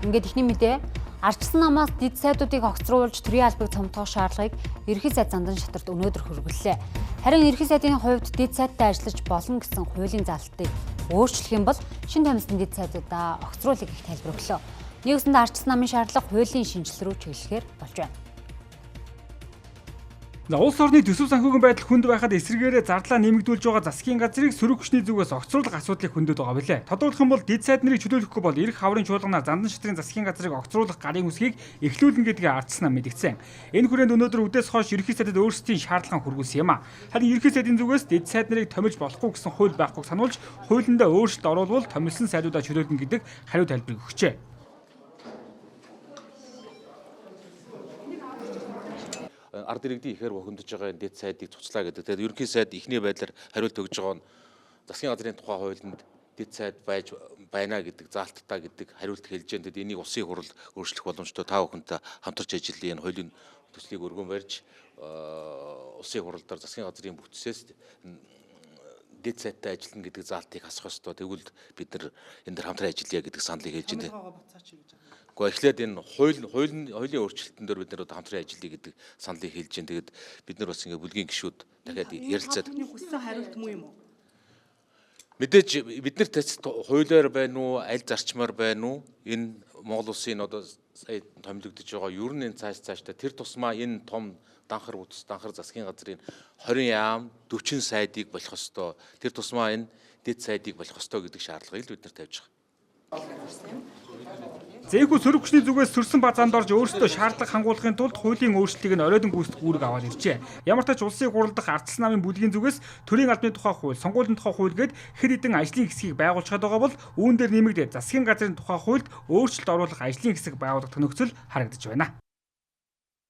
Ингээд эхний мэдээ ардчилсан намаас дэд сайдуудыг огцруулж төрийн албыг цомтгох шаардлагыг Ерөнхий сайд Зандан шатарт өнөөдөр хөргөллээ. Харин Ерөнхий сайдын хувьд дэд сайдтай ажиллаж болно гэсэн хуулийн залтыг өөрчлөх юм бол шинэ томилсон дэд сайдуудаа огцруулах гэх тайлбар өглөө. Нэгсэнд ардчилсан намын шаардлага хуулийн шинжилэл рүү чиглэхээр болж байна. За улс орны төсөв санхүүгийн байдал хүнд байхад эсрэгээрээ зардлаа нэмэгдүүлж байгаа засгийн газрыг сөрөг хүчний зүгээс огцруулах асуудлыг хөндөд байгаа билээ. Тодорхойлох юм бол дэд сайд нарыг чөлөөлөхгүй бол ирэх хаврын чуулганаар Зандан шатрын засгийн газрыг огцруулах гарын үсгийг эхлүүлнэ гэдгээ ардчилсан нам мэдгдсэн. Энэ хүрээнд өнөөдөр үдээс хойш ерөнхий сайдад өөрсдийн шаардлага хүргүүлсэн юм а. Харин ерөнхий сайдын зүгээс дэд сайд нарыг томилж болохгүй гэсэн хууль байхгүйг сануулж хуулиндаа өөрчлөлт оруулбал томилсон сайдуудаа чөлөөлнө гэдэг хариу тайлбарыг өгчээ. Ард иргэдийн ихээр бухимдаж байгаа энэ дэд сайдыг цуцлаа гэдэг. Тэгээд ерөнхий сайд эхний байдлаар хариулт өгж байгаа нь засгийн газрын тухай хуулинд дэд сайд байж байна гэдэг заалттай гэдэг хариулт хэлж जैन. Тэгээд энийг улсын хурал өөрчлөх боломжтой та бүхэнтэй хамтарч ажиллая. Энэ хуулийн төслийг өргөн барьж улсын хурал дээр засгийн газрын бүтцээс дэд сайдтай ажиллана гэдэг заалтыг хасах ёстой. Тэгвэл бид нар энэ дээр хамтран ажиллая гэдэг саналыг хэлж байна. Гэхдээ эхлээд энэ хуулийн өөрчлөлтөн дээр бид нар одоо хамтран ажиллая гэдэг саналыг хэлж байна. Тэгээд бид нар бас ингээ бүлгийн гишүүд дахиад ярилцаад хүссэн хариулт муу юм уу? Мэдээж бид нар тэст хуулиар байна уу, аль зарчмаар байна уу? Энэ Монгол улсын одоо сая томилогдож байгаа ер нь энэ цааш цаашдаа тэр тусмаа энэ том данхар бүтц, данхар засгийн газрын 20 яам 40 сайдыг болох ёстой. Тэр тусмаа энэ дэд сайдыг болох ёстой гэдэг шаардлагыг л бид нар тавьж байгаа. Зээгүү сөрөг хүчний зүгээс сөрсөн базаанд орж өөрсдөө шаардлага хангуулахын тулд хуулийн өөрчлөлтийг нь оройтон гүйцэтгэх үүрэг аваад иржээ. Ямар ч тач улсын хуралдах ардчилсан намын бүлгийн зүгээс төрийн албаны тухай хууль, сонгуулийн тухай хууль гээд хэд хэдэн ажлын хэсгийг байгуулчихад байгаа бол үүн дээр нэмэгдээд засгийн газрын тухай хуульд өөрчлөлт оруулах ажлын хэсэг байгуулагдах нөхцөл харагдаж байна.